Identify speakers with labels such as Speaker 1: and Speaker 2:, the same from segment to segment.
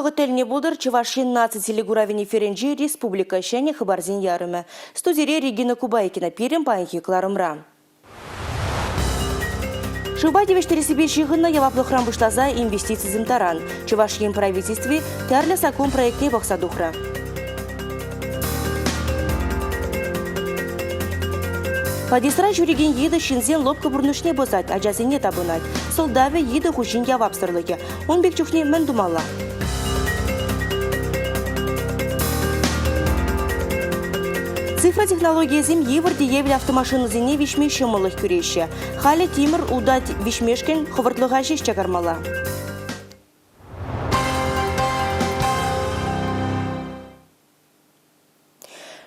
Speaker 1: Вӑхӑт тӗлне пултӑр Чӑваш Ен наци телекуравӗн эфирӗнчи республика ҫӗнӗ хыпарсен ярӑмӗ. Студире Регина Кубайкина пирӗн паянхи кӑларӑмра. Шывпа тивӗҫтерессипе ҫыхӑннӑ яваплӑхран пуҫласа инвестицисем таран Чӑваш Ен Правительстви тӗрлӗ саккун проектне пӑхса тухрӗ. Подъездра ҫӳрекен йытӑ ҫынсен лӑпкӑ пурнӑҫне пӑсать, ачасене тапӑнать. Сӑлтавӗ йытӑ хуҫин явапсӑрлӑхӗ. Ун пек чухне мӗн тумалла? Цифра технологийӗсем йывӑр тиевлӗ автомашинӑсене виҫме ҫӑмӑллӑх кӳреҫҫӗ. Халӗ тимӗр утать виҫмешкӗн хӑвӑртлӑха ҫеҫ чакармалла.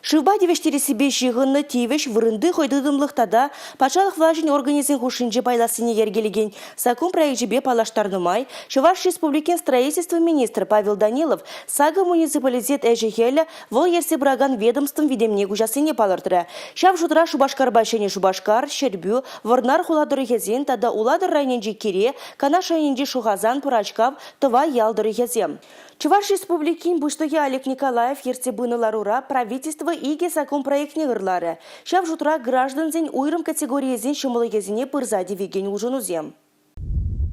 Speaker 1: Шывпа тивӗҫтерессипе ҫыхӑннӑ тивӗҫ вырӑнти хӑйтытӑмлӑх тата патшалӑх влаҫӗн органӗсен хушшинче пайлассине йӗркелекен саккун проекчӗпе паллаштарнӑ май Чӑваш Республикин строительство министрӗ Павел Данилов сакӑ муниципалитет ӗҫӗ-хӗлӗ вӑл ертсе пыракан ведомствӑн витӗмне куҫассине палӑртрӗ. Ҫав шутра Шупашкарпа Ҫӗнӗ Шупашкар, Ҫӗрпӳ, Вӑрнар хула тӑрӑхӗсен тата Улатӑр районӗнчи Кире, Канаш районӗнчи Шӑхасан, Пӑрачкав, Тӑвай ял тӑрӑхӗсем. Чӑваш Республикин Пуҫлӑхӗ Олег Николаев ертсе пынӑ ларура правительство икӗ саккун проектне ырларӗ. Ҫав шутра граждансен уйрӑм категорийӗсен ҫӑмӑллӑхӗсене пырса тивекен улшӑнусем.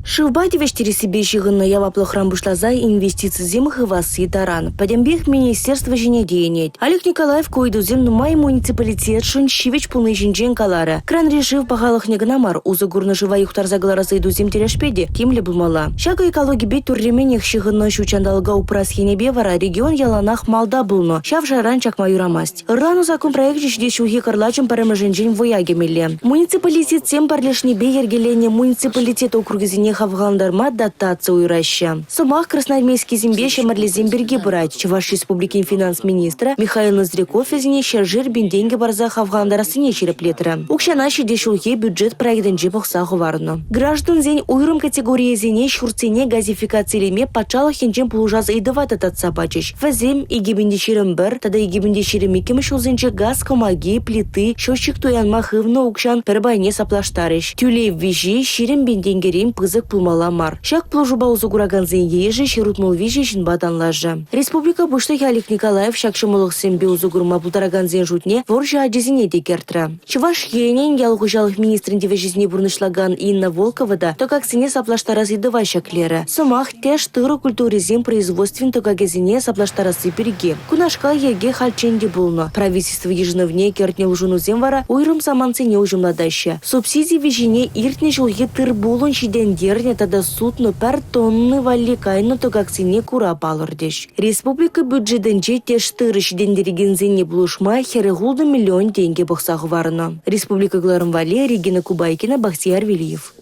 Speaker 1: Шывпа тивӗҫтерессипе ҫыхӑннӑ яваплӑхран пуҫласа инвестицисем хывасси таран пӗтӗмпех министерство ҫине тиенет. Олег Николаев ку ыйтусем нумай муниципалитетшӑн ҫивӗч пулни ҫинчен каларӗ. Кранри шыв пахалӑхне кӑна мар, усӑ курнӑ шыва юхтарса кӑларас ыйтусем тӗлӗшпе те тимлӗ пулмалла. Ҫакӑ экологипе тӳрремӗнех ҫыхӑннӑ ҫут ҫанталӑка упрас енӗпе вара регион яланах малта пулнӑ, ҫав шайран чакма юрамасть. Ыран саккун проекчӗ ҫитес ҫулхи кӑрлачӑн пӗрремӗшӗнчен вӑя кӗмелле. Муниципалитетсем пӗрлешнипе йӗркеленӗ муниципалитет округӗсене хавхалантарма дотаци уйӑраҫҫӗ. Сӑмах Красноармейскисемпе Ҫӗмӗрлесем пирки пырать. Чӑваш Республикин финанс министрӗ Михаил Ноздряков вӗсене ҫӗршер пин тенкӗ парса хавхалантарассине ҫирӗплетрӗ. Укҫана ҫитес ҫулхи бюджет проектӗнче пӑхса хӑварнӑ. Граждансен уйрӑм категорийӗсене ҫуртсене газификацилеме патшалӑх енчен пулӑшас ыйтӑва та татса пачӗҫ. Вӗсем 2021 тата 2022 ҫулсенче газ кӑмаки, плити, счетчик туянма хывнӑ укҫан пӗр пайне саплаштарӗҫ. Тӳлев виҫи 20 пин тенкӗрен пысӑк пулмалла мар. Ҫак пулӑшупа усӑ куракансен йышӗ 163 ҫынпа танлашӗ. Республика Пуҫлӑхӗ Олег Николаев ҫак ҫӑмӑллӑхсемпе усӑ курма пултаракансен шутне вӑрҫӑ ачисене те кӗртрӗ. Чӑваш Енӗн ял хуҫалӑх министрӗн тивӗҫӗсене пурнӑҫлакан Инна Волкова та тӑкаксене саплаштарас ыйтӑва ҫӗклерӗ. Сӑмах тӗш тырӑ культурисен производствин тӑкакӗсене саплаштарасси пирки. Кунашкал йӗрке хальччен те пулнӑ. Правительство йышӑнӑвне кӗртнӗ улшӑнусем вара уйрӑм самантсене уҫӑмлатаҫҫӗ. Субсиди виҫине иртнӗ ҫулхи тыр-пулӑн ҫитӗнтернӗ тата сутнӑ пӗр тонни валли кайнӑ тӑкаксене кура палӑртӗҫ. Республика бюджетӗнче тӗш тырӑ ҫитӗнтерекенсене пулӑшма 46 миллион тенкӗ пӑхса хӑварнӑ. Республика кӑларӑм валли Регина Кубайкина, Бахтияр Велиев.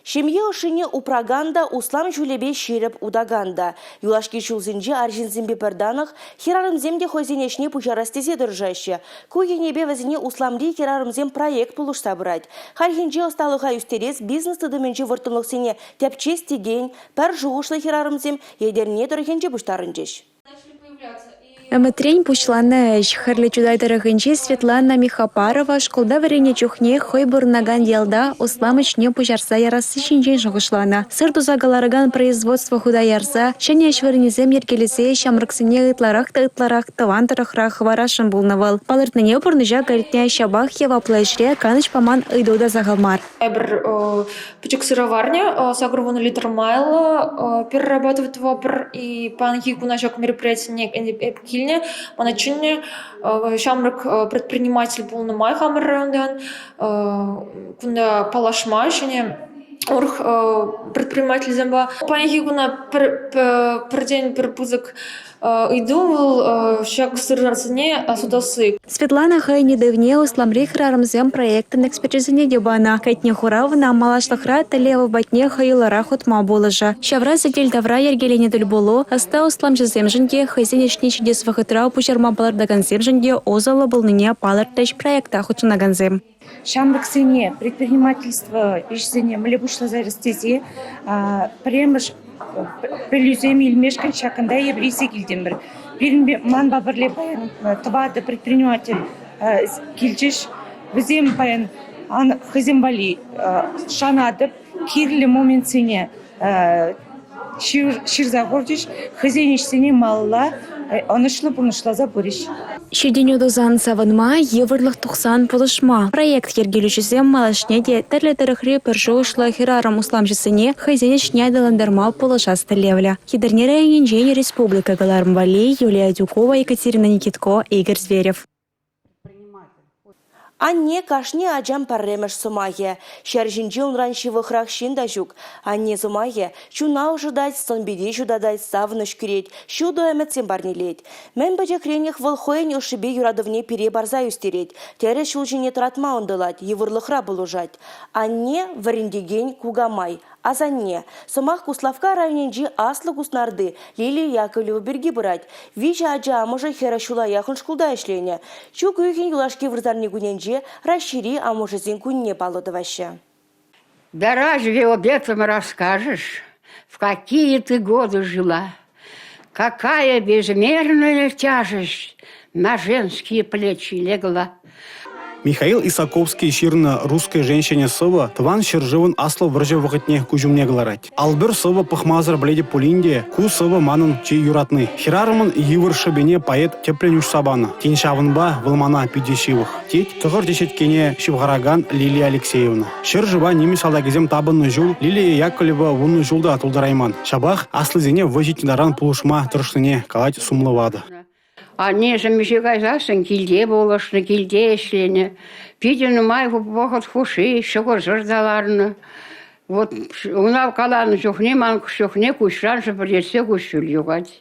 Speaker 1: Ҫемье ӑшшине упракан та, услам ҫулӗпе ҫирӗп утакан та. Юлашки ҫулсенче арҫынсемпе пӗр танах хӗрарӑмсем те хӑйсен ӗҫне пуҫарас тесе тӑрӑшаҫҫӗ. Ку енӗпе вӗсене Усламри хӗрарӑмсем проект пулӑшса пырать. Хальхинче ӑсталӑха ӳстерес, бизнес тытӑмӗнчи вӑрттӑнлӑхсене тӗпчес текен пӗр шухӑшлӑ хӗрарӑмсем Етӗрне тӑрӑхӗнче пуҫтарӑнчӗҫ.
Speaker 2: Ӗмӗтрен пуҫланнӑ ӗҫ. Хӗрлӗ Чутай тӑрӑхӗнчи Светлана Михопарова шкулта вӗреннӗ чухне хӑй пурӑнакан ялта услам ӗҫне пуҫарса ярасси ҫинчен шухӑшланӑ. Сыр туса кӑларакан производство хута ярса ҫӗнӗ ӗҫ вырӑнӗсем йӗркелесе ҫамрӑксене ытларах та ытларах тӑван тӑрӑхра хӑварасшӑн пулнӑ вӑл. Палӑртнине пурнӑҫа кӗртнӗ, ҫапах яваплӑ ӗҫре канӑҫ паман ыйту та сахал мар.
Speaker 3: Эпир пӗчӗк сыроварня, 80 литр майлӑ перерабатывать тӑватпӑр. И паянхи куна ҫак мероприятине эп килнӗ, мана чӗннӗ. Ҫамрӑк предприниматель пулнӑ май хамӑр районтан кунта паллашма ҫӗнӗ урӑх предпринимательсемпе. Паянхи куна пӗртен пӗр пысӑк Ыйту вӑл ҫак сырсене сутасси.
Speaker 2: Светлана хӑйӗн ыйтӑвне Усламри хӗрарӑмсем проектӑн эксперчӗсене те панӑ. Кӗтнӗ хурав ӑна малашлӑхра тӗллев патне хӑюллӑрах утма пулӑшӗ. Ҫавра сӗтел тавра йӗркеленӗ тӗлпулу ӑста усламҫӑсемшӗн те, хӑйсен ӗҫне ҫитес вӑхӑтра пуҫарма палӑртакансемшӗн те усӑллӑ пулнине палӑртрӗҫ проекта хутшӑнакансем.
Speaker 4: Ҫамрӑксене предпринимательство ӗҫӗсене мӗнле пуҫласа ярас тесе пӗрремӗш пӗлӳсем илмешкӗн ҫакӑнта эпир илсе килтӗмӗр. Пирӗнпе манпа пӗрле паян тӑватӑ предприниматель килчӗҫ. Вӗсем паян хӑйсем валли шанатӑп, кирлӗ моментсене. ҫырса хурчӗҫ, хӑйсен ӗҫсене малалла ӑнӑҫлӑ пурнӑҫласа пырӗҫ.
Speaker 2: Ҫитӗнӳ тусан савӑнма, йывӑрлӑх тухсан пулӑшма. Проект йӗркелӳҫисем малашне те тӗрлӗ тӑрӑхри пӗр шухӑшлӑ хӗрарӑм-усламҫӑсене хӑйсен ӗҫне аталантарма пулӑшас тӗллевлӗ. Етӗрне районӗнчен республика кӑларӑм валли Юлия Адюкова, Екатерина Никитко, Игорь Зверев.
Speaker 1: Анне кашни ачан пӗрремӗш сӑмахӗ. Ҫӗр ҫинче унран ҫывӑхрах ҫын та ҫук. Анне сӑмахӗ чуна ӑшӑтать, сӑн-пите ҫутатать, савӑнӑҫ кӳрет, ҫутӑ ӗмӗтсем парнелет. Мӗн пӗчӗкренех вӑл хӑйӗн ӑшшипе юратӑвне пире парса ӳстерет, тӗрӗс ҫул ҫине тӑратма ӑнтӑлать, йывӑрлӑхра пулӑшать. Анне – вӗрентекен, кукамай. Асанне. Сӑмах Куславкка районӗнчи Аслӑ Куснарти Лилия Яковлева пирки пырать. Виҫӗ ача амӑшӗ хӗрӗх ҫула яхӑн шкулта ӗҫленӗ. Чӳк уйӑхӗн юлашки вырсарни кунӗнче Раҫҫейри амӑшӗсен кунне паллӑ тӑваҫҫӗ.
Speaker 5: Да разве об этом расскажешь? В какие ты годы жила? Какая безмерная тяжесть на женские плечи легла.
Speaker 6: Михаил Исаковский ҫырнӑ «Русской женщине» сӑвӑ Тӑван ҫӗршывӑн Аслӑ вӑрҫӑ вӑхӑтне куҫ умне кӑларать. Алпӗр сӑвӑ пӑхмасӑр пӗлетӗп пулин те, ку сӑвӑ манӑн чи юратни. Хӗрарӑмӑн йывӑр шӑпине поэт тӗплӗн уҫса панӑ. Тен, ҫавӑнпа вӑл мана питӗ ҫывӑх, тет тӑхӑр теҫеткене ҫывхаракан Лилия Алексеевна. Ҫӗршыва нимӗҫ салтакӗсем тапӑннӑ ҫул Лилия Яковлева вунӑ ҫул та тултарайман. Ҫапах аслисене вӑй ҫитнӗ таран пулӑшма тӑрӑшнине калать сумлӑ ватӑ.
Speaker 5: Аннешӗн миҫе кайсассӑн килте пулӑшнӑ, килте ӗҫленӗ. Питӗ нумай вӑхӑт хушши ҫӑкӑрсӑр та ларнӑ. Вот уна каланӑ чухне ман чухне куҫран шӗпӗртетсе куҫҫуль юхать.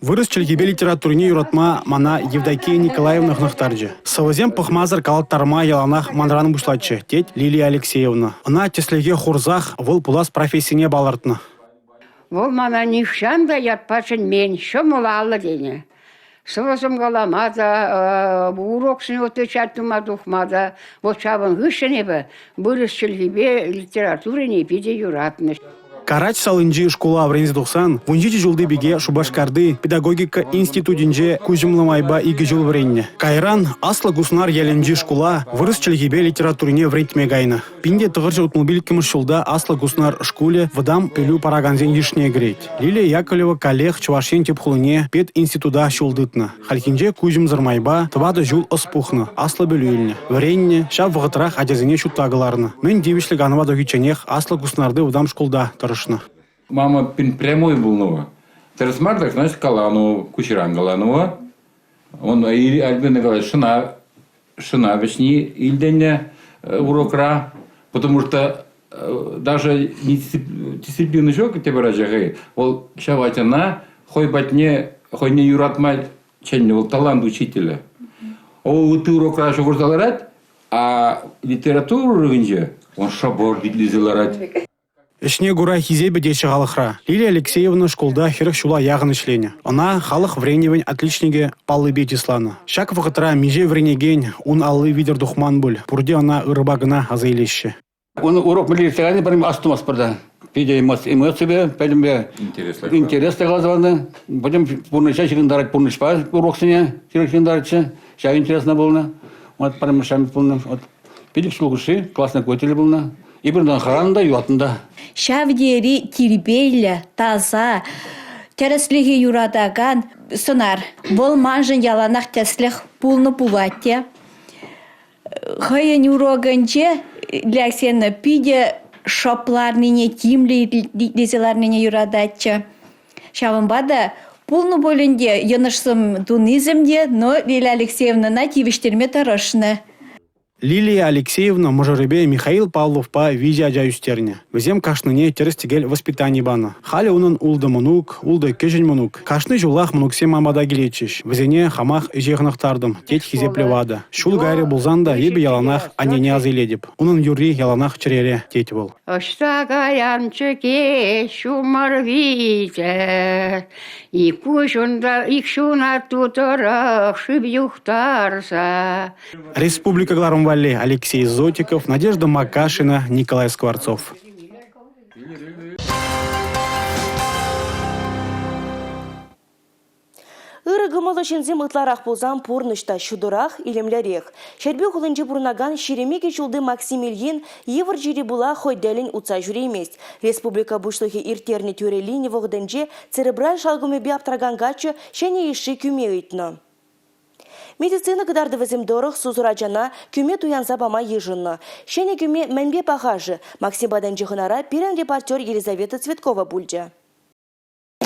Speaker 6: Вырӑс чӗлхипе литературине юратма мана Евдокия Николаевна хӑнӑхтарчӗ. Сӑвӑсем пӑхмасӑр калаттарма яланах манран пуҫлатчӗ, тет Лилия Алексеевна. Ӑна тӗслӗхе хурсах вӑл пулас профессине палӑртнӑ.
Speaker 5: Вӑл мана нихҫан та ятпа чӗнмен, ҫӑмӑл алӑ тенӗ. Сӑвӑсем калама та, уроксене отвечать тума тухма та. Вот ҫавӑн хыҫҫӑн эпӗ вырӑс чӗлхипе литературине питӗ юратнӑ.
Speaker 6: Карач салинчи шкула вӗренсе тухсан 17 ҫулти пике Шупашкарти педагогика институтӗнче куҫӑмлӑ майпа икӗ ҫул вӗреннӗ. Кайран Аслӑ Куснар ялӗнчи шкула вырӑс чӗлхипе литературине вӗрентме кайнӑ. 1965 ҫулта Аслӑ Куснар шкулӗ вӑтам пӗлӳ паракансен йышне кӗрет. Лилия Яковлева каллех Чӑваш Ен тӗп хулине пединститута ҫул тытнӑ. Хальхинче куҫӑмсӑр майпа тӑватӑ ҫул ӑс пухнӑ, аслӑ пӗлӳ илнӗ. Вӗреннӗ, ҫав вӑхӑтрах ачасене ҫутта кӑларнӑ. Мӗн тивӗҫлӗ канӑва тухичченех Аслӑ Куснарти вӑтам шкулта тӑрӑшнӑ.
Speaker 7: Мама прямой пулнӑ. Тӗрӗс мар так, значит, калану, куҫран калану. Он Альбина говорит, шӑна, шӑна вӗҫни илтӗннӗ урокра, потому что даже дисциплина ҫук тепӗр ача вӑл ҫав ачана хӑй патне хӑйне юратма чӗннӗ, вӑл талант учителӗ. Ол ытти урокра шухӑшса ларать, а литература урокӗнче он шӑпӑр итлесе ларать.
Speaker 6: Ӗҫне кура хисепӗ теҫҫӗ халӑхра. Лилия Алексеевна шкулта 40 ҫула яхӑн ӗҫленӗ. Ӑна халӑх вӗренӗвӗн отличникӗ паллипе чысланӑ. Ҫак вӑхӑтра миҫе вӗренекен ун алли витӗр тухман пуль, пурте ӑна ырӑпа кӑна аса илеҫҫӗ.
Speaker 8: Ун урок мӗнле иртсе кайни пӗр астумастпӑр та. Питӗ эмоципе, пӗтӗмпе интереслӗ каласа панӑ. Пӗтӗм пурнӑҫа ҫыхӑнтарать пурнӑҫпа уроксене ҫыхӑнтаратчӗ. Ҫав интересно пулнӑ. Вот пӗрремӗш шанӑҫ пулнӑ. Вот пилӗк ҫул хушши классный руководитель пулнӑ. Эпир унтан хӑранӑ та, юратнӑ та.
Speaker 9: Ҫав тери тирпейлӗ, таса, тӗрӗслӗхе юратакан сӑнар. Вӑл маншӑн яланах тӗслӗх пулнӑ пулать те. Хӑйӗн урокӗнче Леоксена питӗ шӑп ларнине, тимлӗ итлесе ларнине юрататчӗ. Ҫавӑнпа та пулнӑ пуль ӗнтӗ йӑнӑшсем тунисем те, но Лилия Алексеевнӑна тивӗҫтерме тӑрӑшнӑ.
Speaker 6: Лилия Алексеевна мӑшӑрӗпе Михаил Павловпа виҫӗ ача ӳстернӗ. Вӗсем кашнине тӗрӗс-тӗкел воспитани панӑ. Халӗ унӑн ултӑ мӑнук, ултӑ кӗҫӗн мӑнук. Кашни ҫулах мӑнуксем ман пата килетчӗҫ. Вӗсене хамах ӗҫе хӑнӑхтартӑм, тет хисеплӗ ватӑ. Ҫул кайрӗ пулсан та эпӗ яланах аннене аса илетӗп. Унӑн юрри яланах чӗрере, тет вӑл.
Speaker 5: Ӑҫта каян чӗкеҫ ҫумӑр витӗр, Ик куҫунта ик ҫунатту тӑрӑх шыв юхтарса.
Speaker 6: Республика кӑларӑм валли Алексей Зотиков, Надежда Макашина, Николай Скворцов.
Speaker 1: Ырӑ Ырӑ кӑмӑллӑ ҫынсем ытларах пулсан пурнӑҫ та ҫутӑрах, илемлӗрех. Ҫӗрпӳ хулинче пурӑнакан 22 ҫулти Максим Ильин йывӑр чире пула хӑй тӗллӗн утса ҫӳреймест. Республика Пуҫлӑхӗ ирттернӗ тӳрӗ лини вӑхӑтӗнче церебраль шалкӑмӗпе аптракан каччӑ ҫӗнӗ йышши кӳме ыйтнӑ. Медицина кӑтартӑвӗсем тӑрӑх сусӑр ачана кӳме туянса пама йышӑннӑ. Ҫӗнӗ кӳме мӗнпе паха-ши? Максим патӗнчи хӑнара пирӗн репортер Елизавета Цветкова пулчӗ.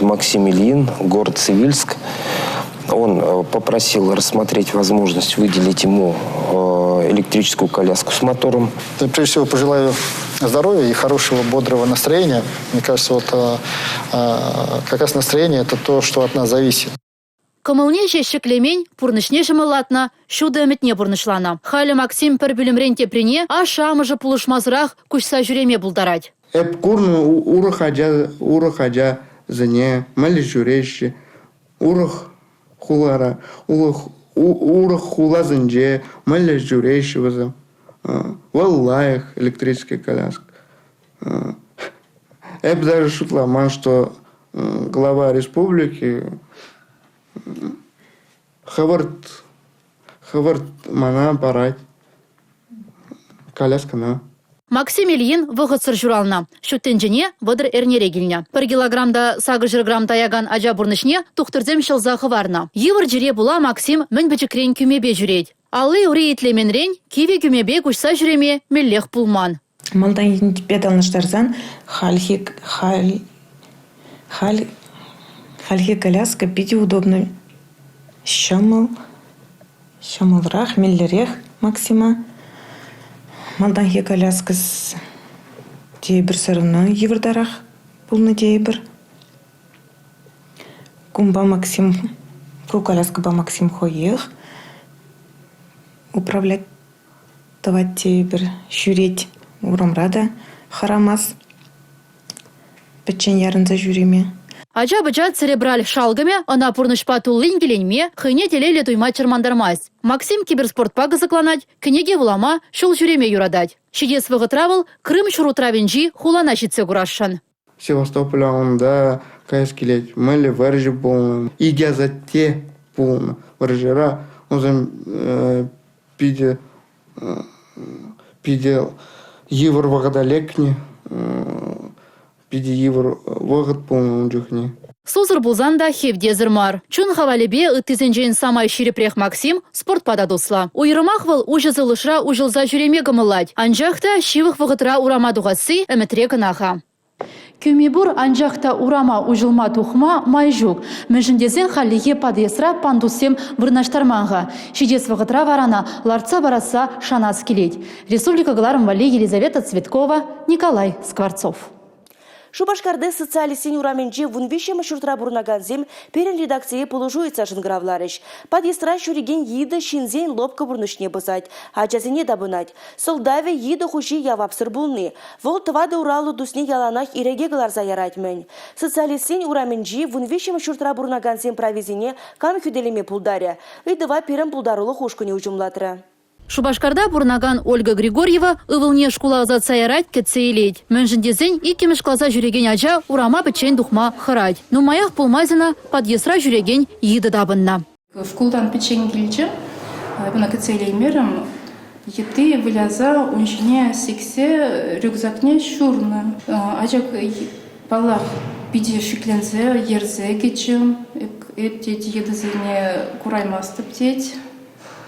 Speaker 10: Максим Ильин, город Цивильск. Он э, попросил рассмотреть возможность выделить ему э, электрическую коляску с мотором.
Speaker 11: Прежде всего пожелаю здоровья и хорошего, бодрого настроения. Мне кажется, вот э, как раз настроение – это то, что от нас зависит.
Speaker 12: Кӑмӑлне ҫеҫ ҫӗклемен, пурнӑҫне ҫӑмӑллатнӑ, ҫутӑ ӗмӗтне пурнӑҫланӑ. Халӗ Максим пӗр пӳлӗмрен теприне ашшӗ-амӑшӗ пулӑшмасӑрах куҫса ҫӳреме пултарать.
Speaker 13: Эп курнӑ урӑх ача урӑх ачасене мӗнле ҫӳреҫҫӗ, урӑх хулара, урӑх урӑх хуласенче мӗнле ҫӳреҫҫӗ вӗсем. Вӑл лайӑх электрический коляска. Эп даже шутламан, что глава республики хӑвӑрт хӑвӑрт мана парать коляскӑна.
Speaker 12: Максим Ильин вӑхӑтсӑр ҫуралнӑ. Ҫут тӗнчене 30 эрнере килнӗ. Пӗр килограмм та 800 грамм таякан ача пурнӑҫне тухтӑрсем ҫӑлса хӑварнӑ. Йывӑр чире пула Максим мӗн пӗчӗкрен кӳмепе ҫӳрет. Алли-ури итлеменрен кивӗ кӳмепе куҫса ҫӳреме меллех пулман.
Speaker 14: Малтанхипе танлаштарсан хальхи халь халь хальхи коляска питӗ удобно. Ҫӑмӑл, ҫӑмӑлрах, меллӗрех Максима. Малтанхи коляска тепӗр все равно йывӑртарах пулнӑ тейӗпӗр. Кунпа Максим, ку коляскӑпа Максим хӑех управлять тӑвать тейӗпӗр, ҫӳрет урамра та хӑрамасть пӗччен ярӑнса ҫӳреме.
Speaker 12: Ача-пӑча церебраль шалкӑмӗ ӑна пурнӑҫпа туллин киленме, хӑйне телейлӗ туйма чӑрмантармасть. Максим киберспортпа кӑсӑкланать, кӗнеке вулама, ҫул ҫӳреме юратать. Ҫитес вӑхӑтра вӑл Крым ҫурутравӗнчи хулана ҫитсе курасшӑн.
Speaker 13: Севастополя унта каяс килет. Мӗнле вӑрҫӑ пулнӑ, икӗ асатте пулнӑ вӑрҫӑра. Унсем питӗ питӗ йывӑр вӑхӑта лекнӗ. Питӗ йывӑр вӑхӑт пулнӑ ун чухне.
Speaker 12: Сусӑр пулсан та хевтесӗр мар. Чун хавалӗпе ыттисенчен самай ҫирӗпрех Максим спортпа та туслӑ. Уйрӑмах вӑл уҫӑ сывлӑшра уҫӑлса ҫӳреме кӑмӑллать. Анчах та ҫывӑх вӑхӑтра урама тухасси ӗмӗтре кӑна-ха. Кӳми пур, анчах та урама уҫӑлма тухма май ҫук. Мӗншӗн тесен хальлӗхе подъездра пандуссем вырнаҫтарман-ха. Ҫитес вӑхӑтра вара ӑна лартса парасса шанас килет. Республика кӑларӑм валли Елизавета Цветкова, Николай Скворцов.
Speaker 1: Шупашкарти Социалистсен урамӗнче 13-мӗш ҫуртра пурӑнакансем пирӗн редакцие пулӑшу ыйтса шӑнкӑравларӗҫ. Подъездра ҫӳрекен йытӑ ҫынсен лӑпкӑ пурнӑҫне пӑсать, ачасене тапӑнать. Сӑлтавӗ йытӑ хуҫи явапсӑр пулни. Вӑл тӑватӑ ураллӑ тусне яланах ирӗке кӑларса ярать-мӗн. Социалистсен урамӗнчи 13-мӗш ҫуртра пурӑнакансен прависене кам хӳтӗлеме пултарӗ? Ыйтӑва пирӗн пултарулӑх ушкӑнӗ уҫӑмлатрӗ.
Speaker 12: Шупашкарта пурӑнакан Ольга Григорьева ывӑлне шкула ӑсатса ярать, кӗтсе илет. Мӗншӗн тесен иккӗмӗш класа ҫӳрекен ача урама пӗччен тухма хӑрать. Нумаях пулмасть ӑна подъездра ҫӳрекен йытӑ тапӑннӑ.
Speaker 15: Шкултан пӗччен килчӗ. Ӑна кӗтсе илеймерӗм. Йытти выляса ун ҫине сиксе рюкзакне ҫурнӑ. Ача, паллах, питӗ шикленсе йӗрсе кӗчӗ. Эп тет йытӑсене кураймастӑп тет.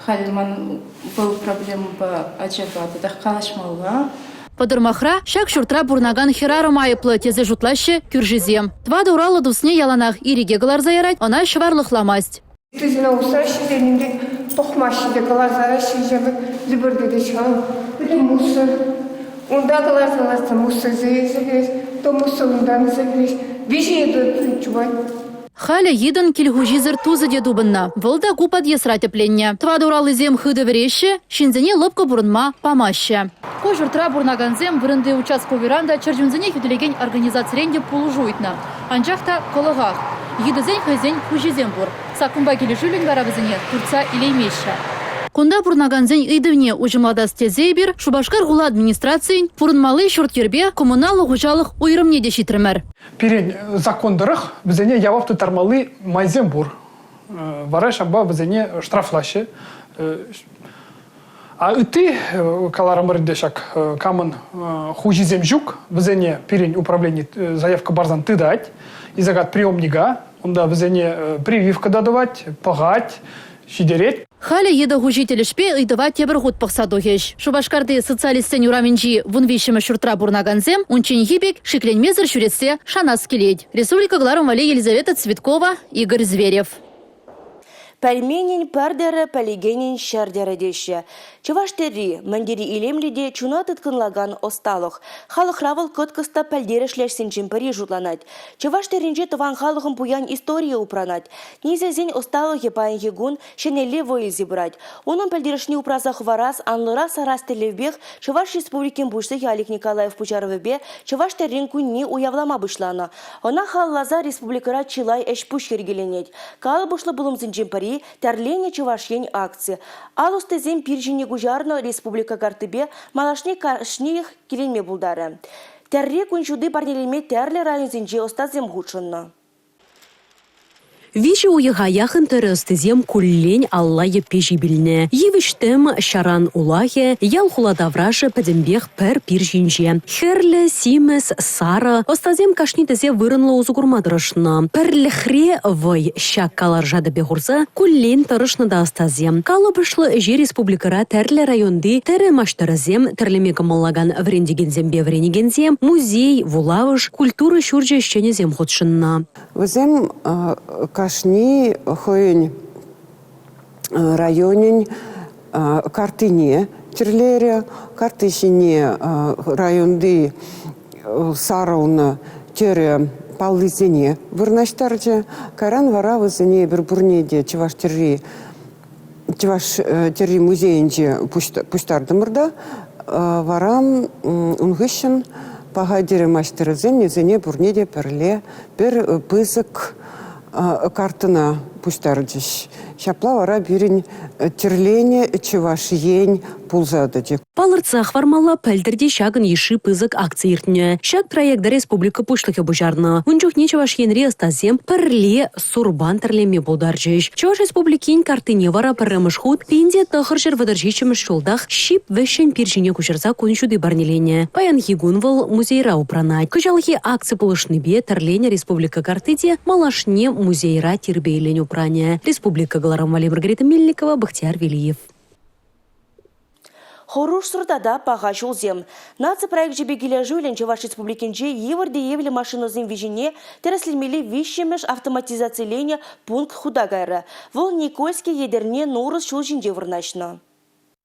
Speaker 15: Халь ман вӑл проблемӑпа ачапа татах калаҫмалла.
Speaker 12: Пӑтӑрмахра ҫак ҫуртра пурӑнакан хӗрарӑм айӑплӑ тесе шутлаҫҫӗ кӳршисем. Тӑватӑ ураллӑ тусне яланах ирӗке кӑларса ярать, ӑна ҫӑварлӑхламасть.
Speaker 16: Ыттисене усраҫҫӗ те нимпе пӑхмаҫҫӗ те кӑларса яраҫҫӗ ҫав лӗпӗртетет ҫав. Пӗтӗм мусор. Унта кӑларса лартса мусор илсе килет, то мусор унтан илсе килет. Виҫӗ йытӑ чупать.
Speaker 12: Халӗ йытӑн кил хуҫисӗр тусӗ те тупӑннӑ. Вӑл та ку подъездра тӗпленнӗ. Тӑватӑ ураллисем хытӑ вӗреҫҫӗ, ҫынсене лӑпкӑ пурӑнма памаҫҫӗ. Ку ҫуртра пурӑнакансем вырӑнти участковӑйран та, чӗрчунсене хӳтӗлекен организацирен те пулӑшу ыйтнӑ. Анчах та кӑлӑхах. Йытӑсен хӑйсен хуҫисем пур. Саккунпа килӗшӳллӗн вара вӗсене туртса илеймеҫҫӗ. Кунта пурӑнакансен ыйтӑвне уҫӑмлатас тесе эпир Шупашкар хула администрацийӗн пурӑнмалли ҫурт-йӗрпе коммуналлӑ хуҫалӑх уйрӑмне те ҫитрӗмӗр.
Speaker 17: Пирӗн закон тӑрӑх вӗсене явап тыттармалли майсем пур. Вара ҫавӑнпа вӗсене штрафлаҫҫӗ. А ытти каларӑмӑр ӗнтӗ ҫак камӑн хуҫисем ҫук, вӗсене пирӗн управлени заявка парсан тытать, изагат приемника, унта вӗсене прививка та тӑвать, пӑхать, ҫитерет.
Speaker 12: Халӗ йытӑ хуҫи тӗлӗшпе ыйтӑва тепӗр хут пӑхса тухӗҫ. Шупашкарти Социалистсен урамӗнчи 13-мӗш ҫуртра пурӑнакансем унчченхи пек шикленмесӗр ҫӳрессе шанас килет. Республика кӑларӑм валли Елизавета Цветкова, Игорь Зверев.
Speaker 1: Пӗлменӗн пӗр тӗрӗ, пӗлекенӗн 100 тӗрӗ теҫҫӗ. Чӑваш тӗрри мӗн тери илемлӗ те чуна тыткӑнлакан ӑсталӑх. Халӑхра вӑл кӑткӑс та пӗлтерӗшлӗ ӗҫсенчен пӗри шутланать. Чӑваш тӗрринче тӑван халӑхӑн пуян историйӗ упранать. Несӗлсен ӑсталӑхӗ паянхи кун ҫӗнӗлле вӑй илсе пырать. Унӑн пӗлтерӗшне упраса хӑварас, анлӑрах сарас тӗллевпех Чӑваш Республикин Пуҫлӑхӗ Олег Николаев пуҫарӑвӗпе Чӑваш тӗррин кунне уявлама пуҫланӑ. Ӑна халалласа республикӑра чылай ӗҫ-пуҫ йӗркеленет. Калӑпӑшлӑ пулӑмсенчен пӗри – Тӗрленӗ Чӑваш Ен акци. Ал ӑстисем пир ҫине куҫарнӑ республика карттипе малашне кашниех киленме пултарӗ. Тӗрре кун ҫути парнелеме тӗрлӗ районсенчи ӑстасем хутшӑннӑ.
Speaker 18: Виҫӗ уйӑха яхӑн тӗрӗ ӑстисем куллен алла йӗппе ҫип илнӗ. Йывӑҫ-тӗм, ҫаран улахӗ, ял-хула таврашӗ пӗтӗмпех пӗр пир ҫинче. Хӗрлӗ, симӗс, сарӑ ӑстасем кашни тӗсе вырӑнлӑ усӑ курма тӑрӑшнӑ. Пӗрлӗхре вӑй ҫак каларӑша тӗпе хурса куллен тӑрӑшнӑ та ӑстасем. Калӑпӑшлӑ ӗҫе республикӑра тӗрлӗ районти тӗрӗ маҫтӑрӗсем, тӗрлеме кӑмӑллакан вӗрентекенсемпе вӗренекенсем, музей, вулавӑш, культура ҫурчӗ ӗҫченӗсем хутшӑннӑ.
Speaker 19: Вӗсем кашни хӑйӗн районӗн карттине тӗрлерӗ. Картти ҫине районти сарӑлнӑ тӗрӗ паллисене вырнаҫтарчӗ. Кайран вара вӗсене эпир пурне те чӑваш тӗрри Чӑваш тӗрри музейӗнче пуҫтартӑмӑр та вара ун хыҫҫӑн паха тӗрӗ маҫтӑрӗсем вӗсене пурне те пӗрле пӗр пысӑк карттӑна пуҫтарчӗҫ. Ҫапла вара пирӗн тӗрленӗ Чӑваш Ен пулса тӑчӗ.
Speaker 18: Палӑртса хӑвармалла, пӗлтӗр те ҫакӑн йышши пысӑк акци иртнӗ. Ҫак проекта республика Пуҫлӑхӗ пуҫарнӑ. Ун чухне Чӑваш Енри ӑстасем пӗрле сурпан тӗрлеме пултарчӗҫ. Чӑваш Республикин карттине вара пӗрремӗш хут 1937 ҫултах ҫип вӗҫҫӗн пир ҫине куҫарса кун ҫути парнеленӗ. Паянхи кун вӑл музейра упранать. Кӑҫалхи акци пулӑшнипе тӗрленӗ республика картти те малашне музейра тирпейлӗн упранӗ. Республика кӑларӑм валли Маргарита Мельникова, Бахтияр Велиев.
Speaker 1: Хӑрушсӑр тата паха ҫулсем. Наци проекчӗпе килӗшӳллӗн Чӑваш Республикинче йывӑр тиевлӗ машинӑсен виҫине тӗрӗслемелли виҫҫӗмӗш автоматизациленӗ пункт хута кайрӗ. Вӑл Никольски, Етӗрне, Нурӑс ҫул ҫинче вырнаҫнӑ.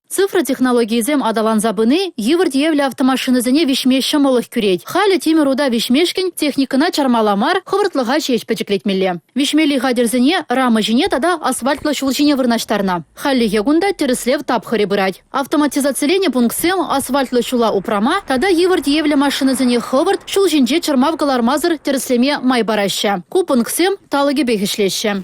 Speaker 12: Цифра технологийӗсем аталанса пыни йывӑр тиевлӗ автомашинӑсене виҫме ҫӑмӑллӑх кӳрет. Халӗ тимӗр ута виҫмешкӗн техникӑна чармалла мар, хӑвӑртлӑха ҫеҫ пӗчӗклетмелле. Виҫмелли хатӗрсене рама ҫине тата асфальтлӑ ҫул ҫине вырнаҫтарнӑ. Хальлӗхе кунта тӗрӗслев тапхӑрӗ пырать. Автоматизациленӗ пунктсем асфальтлӑ ҫула упрама тата йывӑр тиевлӗ машинӑсене хӑвӑрт ҫул ҫинче чӑрмав кӑлармасӑр тӗрӗслеме май параҫҫӗ. Ку пунктсем талӑкӗпех ӗҫлеҫҫӗ.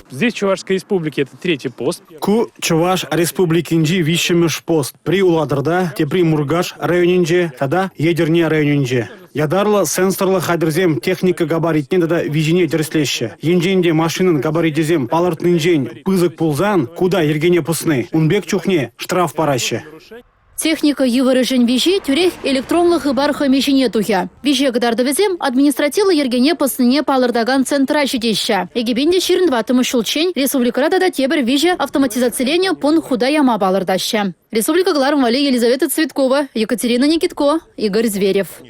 Speaker 20: Здесь в Чувашской Республике это третий пост.
Speaker 6: Ку Чӑваш Республикинчи виҫҫӗмӗш пост. Пӗри Улатӑрта, тепри Муркаш районӗнче тата Етӗрне районӗнче. Ятарлӑ сенсорлӑ хатӗрсем техника габаритне тата виҫине тӗрӗслеҫҫӗ. Енчен те машинӑн габаричӗсем палӑртнинчен пысӑк пулсан ку та йӗркене пӑсни. Ун пек чухне штраф параҫҫӗ.
Speaker 12: Техника йывӑрӑшӗн виҫи тӳрех электронлӑ хыпар хӑми ҫине тухӗ. Виҫе кӑтартӑвӗсем административлӑ йӗркене пӑснине палӑртакан центра ҫитеҫҫӗ. 2024 ҫулччен республикӑра тата тепӗр виҫӗ автоматизациленӗ пункт хута яма палӑртаҫҫӗ. Республика кӑларӑм валли Елизавета Цветкова, Екатерина Никитко, Игорь Зверев.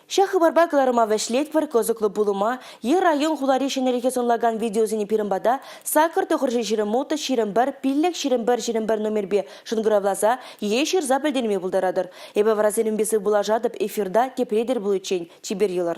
Speaker 1: Ҫак хыпарпа кӑларӑма вӗҫлетпӗр. Кӑсӑклӑ пулӑма е район-хулари ҫӗнӗлӗхе сӑнлакан видеосене пирӗн пата 8 926 21 5 21 21 номерпе шӑнкӑравласа е ҫырса пӗлтерме пултаратӑр. Эпӗ вара сирӗнпе сывпуллашатӑп. Эфирта тепре тӗл пуличчен чипер юлӑр.